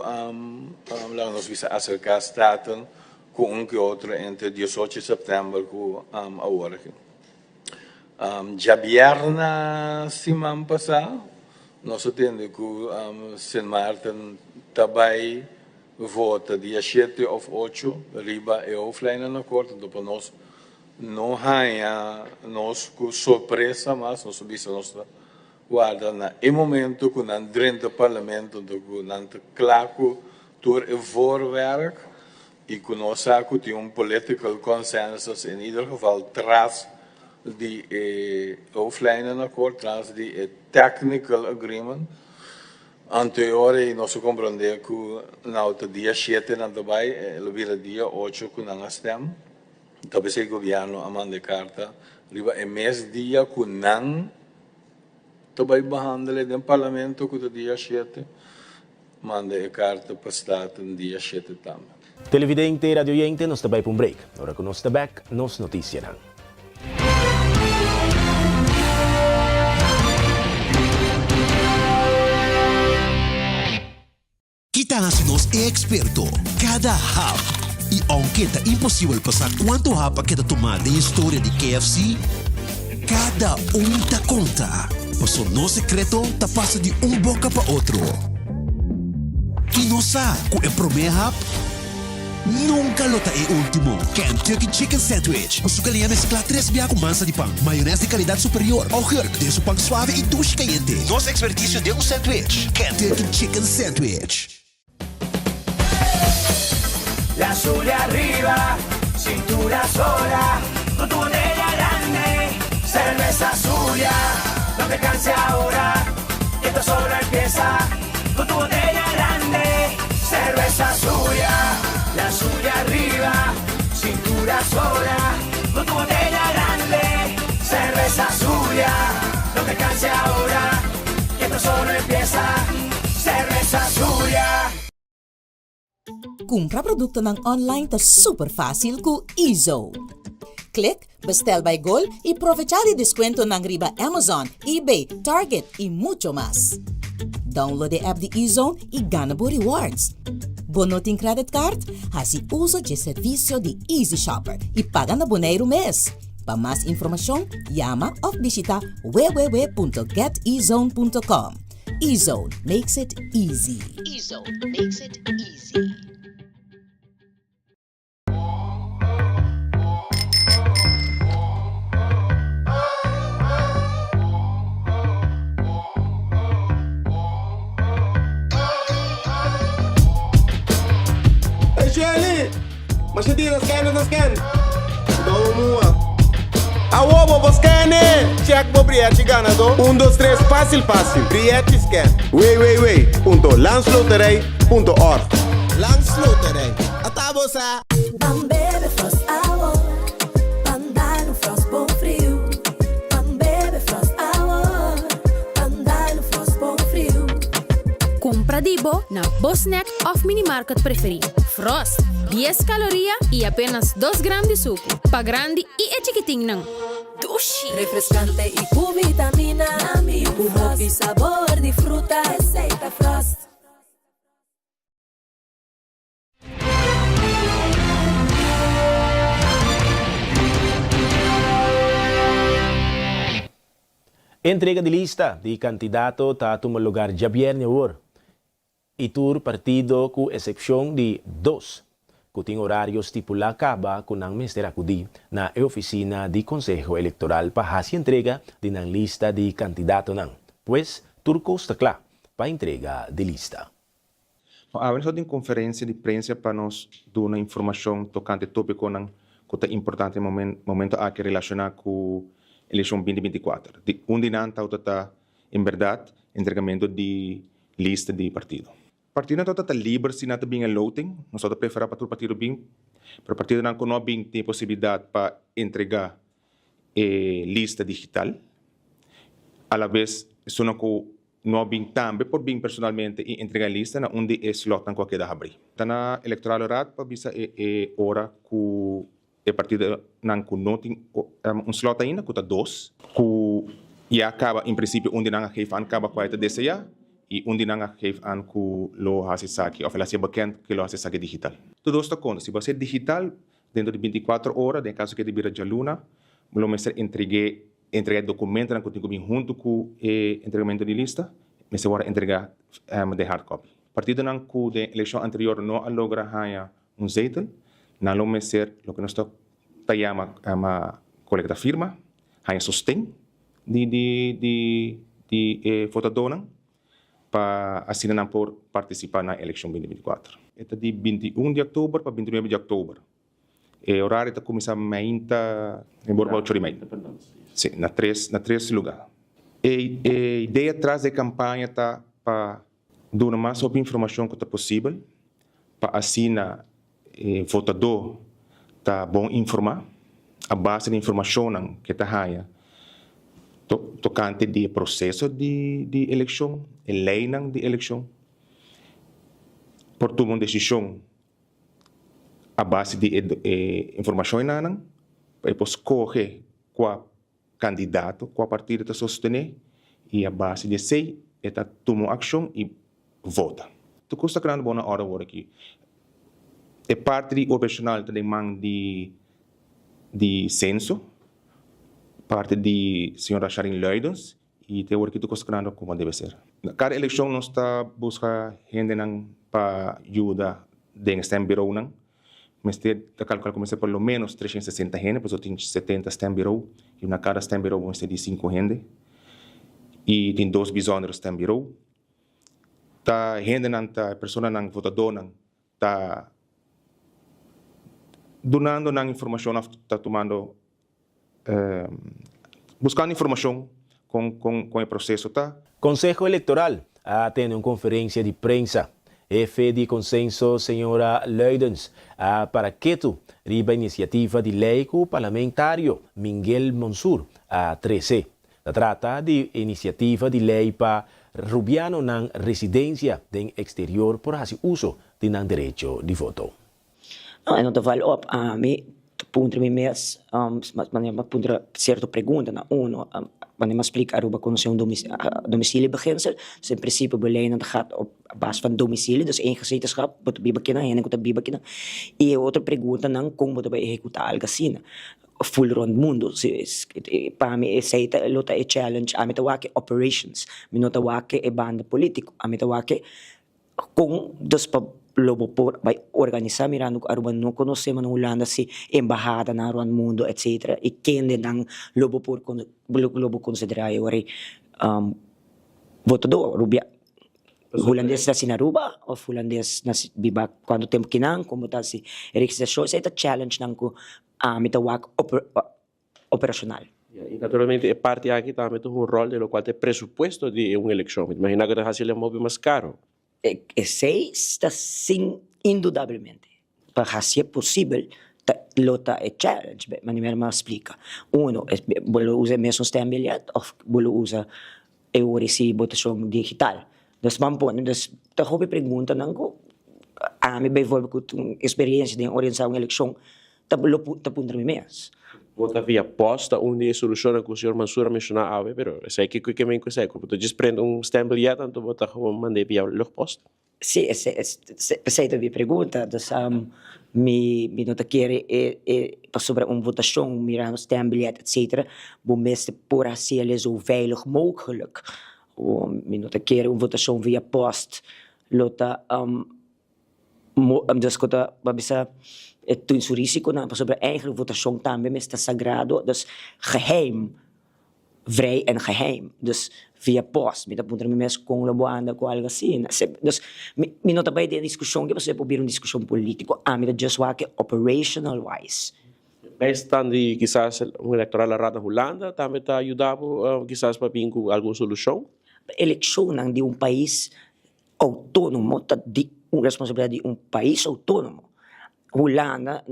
laga nos bisa aserká Staten ku un ke otro entre diesocho sèptèmber ku awor aki. Djabièrna siman pasá nos a tende ku Sint Maarten ta bai vota dia shete òf ocho riba e Hoofdlijnenakkoord, anto pa nos No haña nos ku sorpresa mas, nos a bisa nos ta warda na e momento ku nan drenta parlamento anto ku nan ta kla ku tur e voorwerk i ku nos sa ku tin un political consensus in ieder geval tras di e hoofdlijnenakkoord, tras di e technical agreement. Anto e ora ei nos a komprondé ku nau ta dia shete nan ta bai, e lo bira dia ocho ku nan a stem. Ta p'esei gobièrnu a manda e karta riba e mes dia ku nan ta bai behandel den parlamento ku ta dia shete, manda e karta pa Staten dia shete tambe. Televidente i radioyente nos ta bai pa un break. Ora ku nos ta bèk nos notisianan. Ki ta hasi nos e eksperto? Kada hap! I ounke ta imposibel pa sa kuantu hap a keda tumá den historia di KFC, kada un ta konta, paso nos sekreto ta pasa di un boka pa otro. I nos sa ku e promé hap nunka lo ta e último. Kentucky Chicken Sandwich ku su galiña mesklá tres bia ku mansa di pan, mayonès di kalidat superior, augurk den su pan suave i dushi kayente. Nos ekspertisio den un sandwich, Kentucky Chicken Sandwich. La Zulia arriba, cintura sola, con tu botella grande, cerveza Zulia, no te canses ahora, que esto solo empieza, con tu botella grande, cerveza Zulia, la Zulia arriba, cintura sola, con tu botella grande, cerveza Zulia, no te canses ahora, que esto solo empieza, cerveza Zulia. Kumpra produktonan online ta super fásil ku Ezo. Klik Bestel by Gol i provechá di deskuentonan riba Amazon, eBay, Target i mucho mas. Download e app di Ezone i gana bo rewards. Bo no tin credit card? Hasi uso dje servisio di Easy Shopper i paga na Boneiru mes. Pa mas informashon, yama òf bishita www.getezone.com. Ezone makes it easy. Ezone makes it easy. Hey Shelly! Masha dia ta scan ta scan. Domo mua. Awo bo por scan e! Check bo brièchi ganadó. Un dos tres fásil fásil. Brièchi scan. www.landsloterij.org Landsloterij. Ata bo sa! Ban bebe Frost awor, ban dal un Frost bon friu. Ban bebe Frost awor, ban dal un Frost bon friu. Kumpra di bo na bo snack òf minimarket preferí. Frost, dies kaloria i apenas dos gram di suku. Pa grandi i e chikitinnan. Dushi! Refrescante y cu vitamina. Cu hopi sabor di fruta. Esey ta Frost. Entrega di lista di kandidato ta tuma lugar djabièrnè awor i tur partido ku esepshon di dos ku tin orario stipulá kaba ku nan mester akudí na e ofisina di Konseho Elektoral pa hasi entrega di nan lista di kandidatonan. Pues tur kos ta kla pa entrega di lista. No awe nos ta tin konferensia di prensa pa nos duna informashon tokante topikonan ku ta importante na momento aki relashoná ku elekshon binti binti kuater. Di un di nan tawata ta en bèrdat entregamentu di lista di partido. Partidonan tawata ta liber si nan ta bin e loting, nos tawata preferá pa tur partido bin, pero partidonan ku no a bin tin e posibilidat pa entregá e lista digital. Alabes esunnan ku No a bin tambe por bin personalmente i entrega e lista na un di e slotnan ku a keda habrí. Ta na Electorale Raad pa bisa e e ora ku E partidonan ku no tin un slot ainda, ku ta dos, ku ya kaba en prinsipio un di nan a geef aan kaba kua e ta deseá i un di nan a geef aan ku lo hasi esaki òf el a hasi bekend ku lo hasi esaki digital. Tur dos ta konta. Si bo hasi digital dentro di bintikuater ora, den kaso ku e ta bira djaluna, lo mester entreg'é entregá e dokumentonan ku tin ku bin huntu ku e entregamentu di lista, mester wòrdu entregá den hard copy. Partidonan ku den elekshon anterior no a logra haña un zetel, nan lo mester loke nos ta ta yama kolekta firma, haña sosten di di di di e votadónan pa asina nan por partisipá na elekshon 2024. E ta di 21 di òktober pa 29 di òktober. E orario ta kuminsá meinta bor pa ocho di mei. Sí, na tres na tres lugá. E e idea tras di e kampaña ta pa Duna mas hopi informashon ku ta posibel pa asina e votadó ta bon informá a base di informashonnan ke ta haña tokante di e proseso di elekshon, e leinan di elekshon, por tuma un desishon a base di e informashonnan pa e por skohe kua Kandidato ku a partido ta sostené i a base di esei e ta tuma un akshon i vota. Tur kos ta krando bon na orde awor aki. E parti di operacional ta den man di di Censo, parti di señora Sharin Luidens i te awor aki tur kos ta krando komo debe ser. Na kada elekshon nos ta buska hendenan pa yuda den e stembureaunan. Mester ta calcula cu mester por lo menos 360 hende, pasobra tin 70 stembureau y na cada stembureau bo mester di cinco hende y tin dos bijzondere stembureau. Ta hendenan ta personanan votadornan ta dunando nan informacion of ta tumando Buscando informacion con con e proceso ta. Conseho Electoral a tene un conferencia di prensa. Hefe di Consenso señora Luidens a para ketu riba iniciativa di ley cu parlamentario Minguel Monsur a trece. Ta trata di iniciativa di ley pa Rubianonan residencia den exterior por haci uso di nan derecho di voto. No, e no ta val op. Ami ta puntra mi mes, manera mi a puntra sierto preguntanan. Uno, wanneer mi a splika Aruba konosé un domiciliebeginsel, dus in principe bo leynan ta gaat op base van domicilie, dus ingezetenschap, bo ta biba kinan, hende ku ta biba kinan. I e otro preguntanan, kon bo ta bai ehekutá algu asina ful rond mundo. Pa mi esei ta lo ta e challenge. Ami ta wak e operations, mi no ta wak e banda politico, ami ta wak e Kon dus pa lo bo por bai organisá mirando ku Aruba no konosé ma na Hulanda si embahadanan rònt mundu etsetera i kendenan lo bo por lo bo konsiderá e ora ei votadó rubia hulandes nasi na Aruba òf hulandes nasi biba kuantu tempu kinan kon bo ta hasi e registrashon esei ta challengenan ku ami ta wak operacional. Y naturalmente e parti aki tambe ta un rol den locual ta e presupuesto di un eleccion. Mi ta imagina cu ta haci el hopi mas caro. Esey ta sin indudablemente. Pa hacié posibel ta lo ta e challenge, manera mi a splica. Uno, bo lo usa e mesun stembiljet of bo lo usa e ora si votacion digital. Dus ban pone, dus ta hopi preguntanan cu ami bijvoorbeeld cu tin experiencia den organisa un eleccion ta lo ta puntra mi mes. Vota via post ta un di e solucionnan cu señor Mansur a menciona awe, pero esey kico ke men cu esey? Cu bo ta djis prende un stembiljet anto bo ta gewoon mand'e via luchtpost? Sí, esey ta mi pregunta. Dus mi mi no ta kere e e pasobra un votacion mirando stembiljet etcetera bo mester por haci el zo veilig mogelijk. Mi no ta kere un votacion via post lo ta Dus ku ta pa bisa e tin su risikonan pasobra eigenlijk votashon tambe mester ta sagrado, dus geheim, vrij en geheim. Dus via post mi ta puntra mi mes kon lo bo anda ku algu asina. Dus mi no ta bai den e diskushon aki pasobra e por bira un diskushon politiko, ami ta just wak e operational wise. Bijstand di kisas un electoral raad na Hulanda tambe ta yuda bo kisas pa bin ku algun solushon? Elekshonnan di un pais Outónomo ta di un responsabilidat di un pais outónomo. Hulanda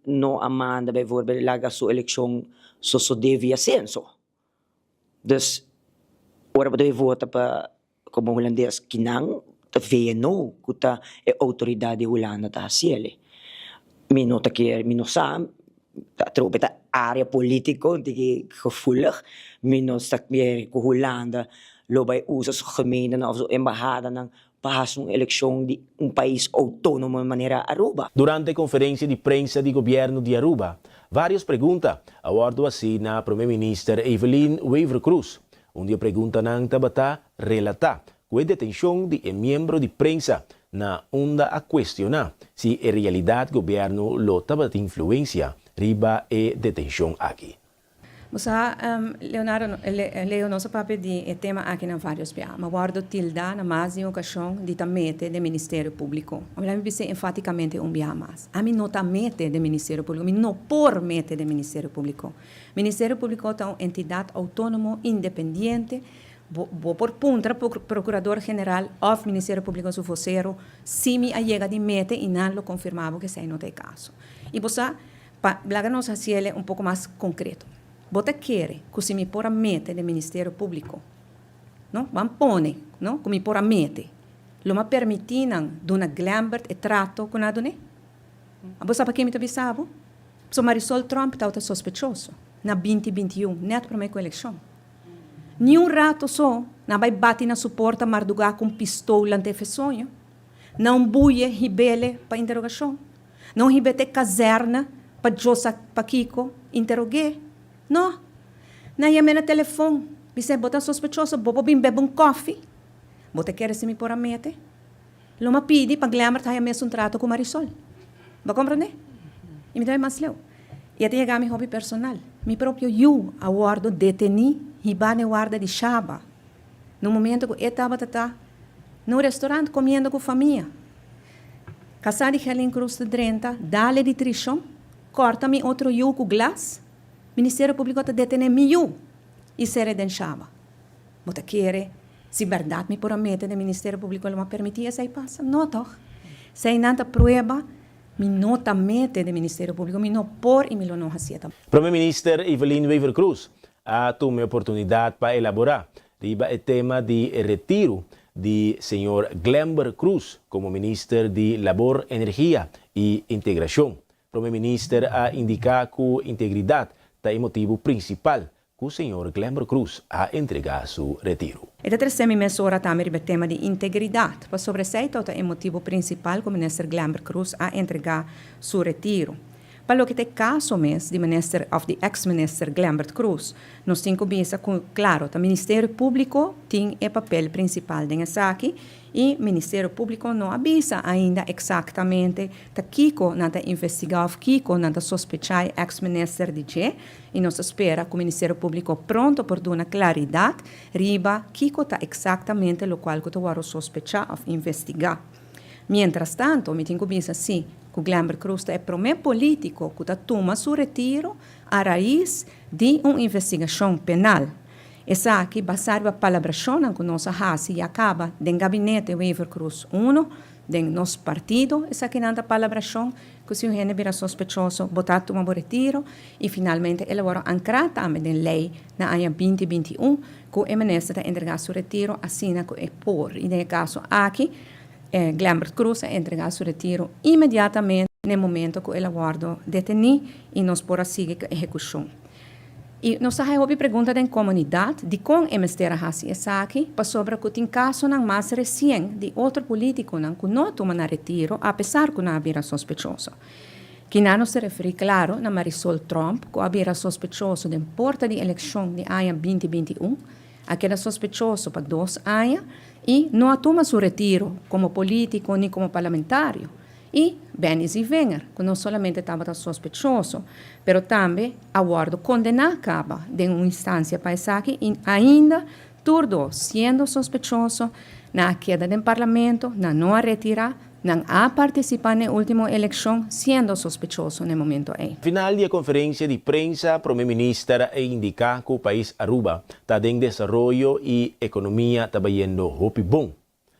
no a manda bijvoorbeeld laga su elekshon sosodé via senso. Dus ora bo ta bay vota pa komo hulandes kinan ta VNO ku ta e outoridat di Hulanda ta hasiel. Mi no ta kere, mi no sa. Atrobe ta area politico un tiki gevoelig. Mi no sa kere cu Hulanda lo bay usa su gemeentenan of su embahadanan pa haci un eleccion di un pais autonomo manera Aruba. Durante conferencia di prensa di gobierno di Aruba, varios pregunta a wordo haci na Prome Minister Evelyn Wever-Croes. Un di e preguntanan tabata relata cu e detencion di e miembro di prensa na unda a cuestiona si e realidad gobierno lo tabatin influencia riba e detencion aki. Bo sa, Leonardo, Leo, nos a papia di e tema aki na varios bia. Mi a wordo tilda na mas di un ocasion di ta mete den Ministerio Publico. Ami bisa enfaticamente un bia mas, ami no ta mete den Ministerio Publico, mi no por mete den Ministerio Publico. Ministerio Publico ta un entidad autonomo, independiente, Bo bo por puntra Procurador General of Ministerio Publico su vocero si mi a yega di mete y nan lo confirma bo que esey no ta e caso. Y bo sa, pa laga nos haciele un poco mas concreto. Bo ta kere cu si mi por a mete den Ministerio Publico, no, ban pone, no, cu mi por a mete, lo m'a permiti nan duna Glenbert e trato cu nan a dun'e? Bo sa paki'e mi ta bisa bo? Pasobra Marisol Tromp tabata sospechoso na binti 21, net prome cu eleccion. Niun rato so nan bai bati na su porta mardugá ku un pistola ante efe soño. Nan buye hib'ele pa interogashon. Nan hib'e te kazèrna pa djosa pakiko interog'é. No! Nan yam'é na telefon, bis'é, Bo ta sospechoso, bo por bin bebe un kòfi? Bo ta kere si mi por a mete? Lo m'a pidi pa Glenbert haya mesun trato ku Marisol. Bo a komprondé? I mi ta bai mas leu. I a ta yega mi hopi personal. Mi propio yu a wòrdu detení hibá n'e warda di Shaba na un momento ku e tabata ta na un restorant komiendo ku famia. Kasá di Gerlin Cruz ta drenta, dale di trishon, kòrta mi otro yu ku glas. Ministerio Públiko ta detené mi yu i ser'é den Shaba. Bo ta kere si bèrdat mi por a mete den Ministerio Públiko lo a permití esei pasa? No tòg. Esei nan ta prueba mi no ta mete den Ministerio Públiko, mi no por i mi lo no hasié tampoco. Prome Minister Evelyn Wever-Croes a tuma e oportunidat pa elaborá riba e tema di e retiru di señor Glenber Croes komo Minister di Labor, Energia i Integrashon. Prome Minister a indiká ku integridat ta e motibu prinsipal ku señor Glenbert Croes a entregá su retiru. E ta trese mi mesora tambe riba e tema di integridat, pasobra esei tabata e motibu prinsipal ku Minister Glenbert Croes a entregá su retiru. Pa loke ta e kaso mes di Minister òf di eks Minister Glenbert Croes, nos tin ku bisa ku klaro ta Ministerio Públiko tin e papel prinsipal den esaki i Ministerio Públiko no a bisa ainda eksaktamente ta kiko nan ta investigá òf kiko nan ta sospechá e eks minister di dje. I nos ta spera ku Ministerio Públiko pronto por duna klaridat riba kiko ta eksaktamente lokual ku ta wòrdu sospechá òf investigá. Miéntras tanto, mi tin ku bisa sí ku Glenbert Croes ta e promé polítiko ku ta tuma su retiro a rais di un investigashon penal. Esaki basá riba palabrashonnan ku nos a hasi ya kaba den gabinete Wever-Croes uno, den nos partido esakinan ta palabrashon Ku si un hende bira sospechoso, bo ta tuma bo retiro i finalmente el a wòrdu ankrá tambe den lei na aña 2021 ku e minister ta entregá su retiro asina ku e por. I den e kaso aki Glenbert Croes a entregá su retiro inmediatamente na e momento ku el a wòrdu detení i nos por a sigui ku ehekushon. I nos ta haña hopi pregunta den komunidat dikon e mester a hasi esaki, pasobra ku tin kasonan mas resien di otro politikonan ku no a tuma nan retiro apesar ku nan a bira sospechoso. Kinan nos ta referí klaro na Marisol Tromp ku a bira sospechoso den porta di elekshon di aña 2021, a keda sospechoso pa dos aña i no a tuma su retiro komo politiko ni komo parlamentario. I Benny Zievinger, ku no solamente tabata sospechoso, pero tambe a wòrdu kondená kaba den un instansia pa esaki i ainda tur dos siendo sospechoso, nan a keda den parlamento, nan no a retirá, nan a partisipá na e último elekshon siendo sospechoso na e momento ei. Final di e konferensia di prensa Prome Minister a indiká ku pais Aruba ta den desaroyo i ekonomia ta bayendo hopi bon.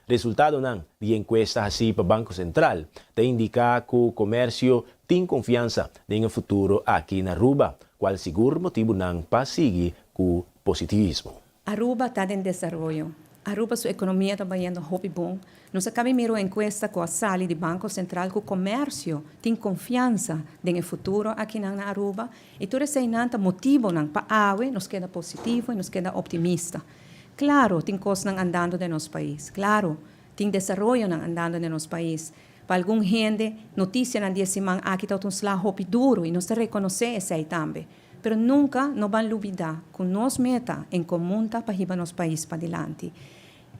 Resultadonan di enkuesta hasí pa Banko Sentral ta indiká ku komersio tin konfiansa den e futuro aki na Aruba, kual sigur motibunan pa sigui ku positivismo. Aruba ta den desaroyo. Aruba su ekonomia ta bayendo hopi bon. Nos a kabi mira un enkuesta ku a sali di Banko Sentral ku komersio tin konfiansa den e futuro akinan na Aruba i tur eseinan ta motibonan pa awe nos keda positivo i nos keda optimista. Klaro tin kosnan andando den nos pais. Klaro tin desaroyonan andando den nos pais. Pa algun hende notisianan di e siman aki ta un sla hopi duru i nos ta rekonosé esei tambe. Pero nunka no ban lubidá ku nos meta en komun ta pa hiba nos pais padilanti.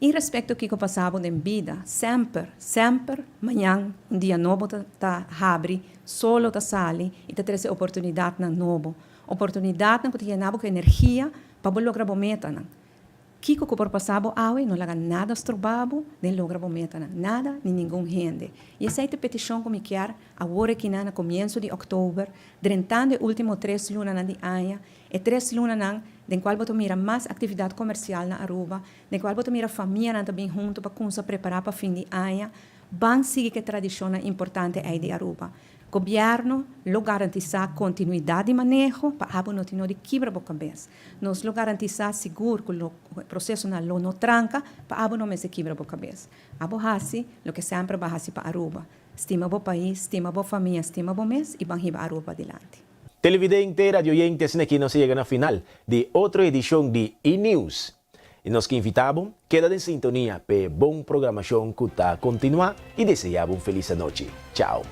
I respekto kiko pasa bo den bida, semper, semper mañan un dia nobo ta ta habri, solo ta sali i ta trese oportunidatnan nobo. Oportunidatnan ku ta yena bo ku energia pa bo logra bo metanan. Kiko ku por pasa bo awe, no laga nada stroba bo den logra bo metanan, nada ni ningun hende. I esei ta e petishon ku mi kier awor akinan na komienso di òktober, drentando e último tres lunanan di aña, e tres lunanan den kual bo ta mira mas aktividat komersial na Aruba, den kual bo ta mira famianan ta bin huntu pa kumsa prepará pa fin di aña. Ban sigui ku e tradishonnan importante ei di Aruba. Gobièrnu lo garantisá kontinuidat di maneho pa abo no tin no di kibra bo kabes. Nos lo garantisá sigur ku lo prosesonan lo no tranka pa abo no mester kibra bo kabes. Abo hasi loke semper bo a hasi pa Aruba. Stima bo pais, stima bo famia, stima bo mes i ban hiba Aruba padilanti. Televidente, radioyente, asina aki nos a yega na final di otro edishon di E-News. I nos ke invitá bo keda den sintonia p'e bon programashon ku ta kontinuá i deseá bo un felis anochi. Chao.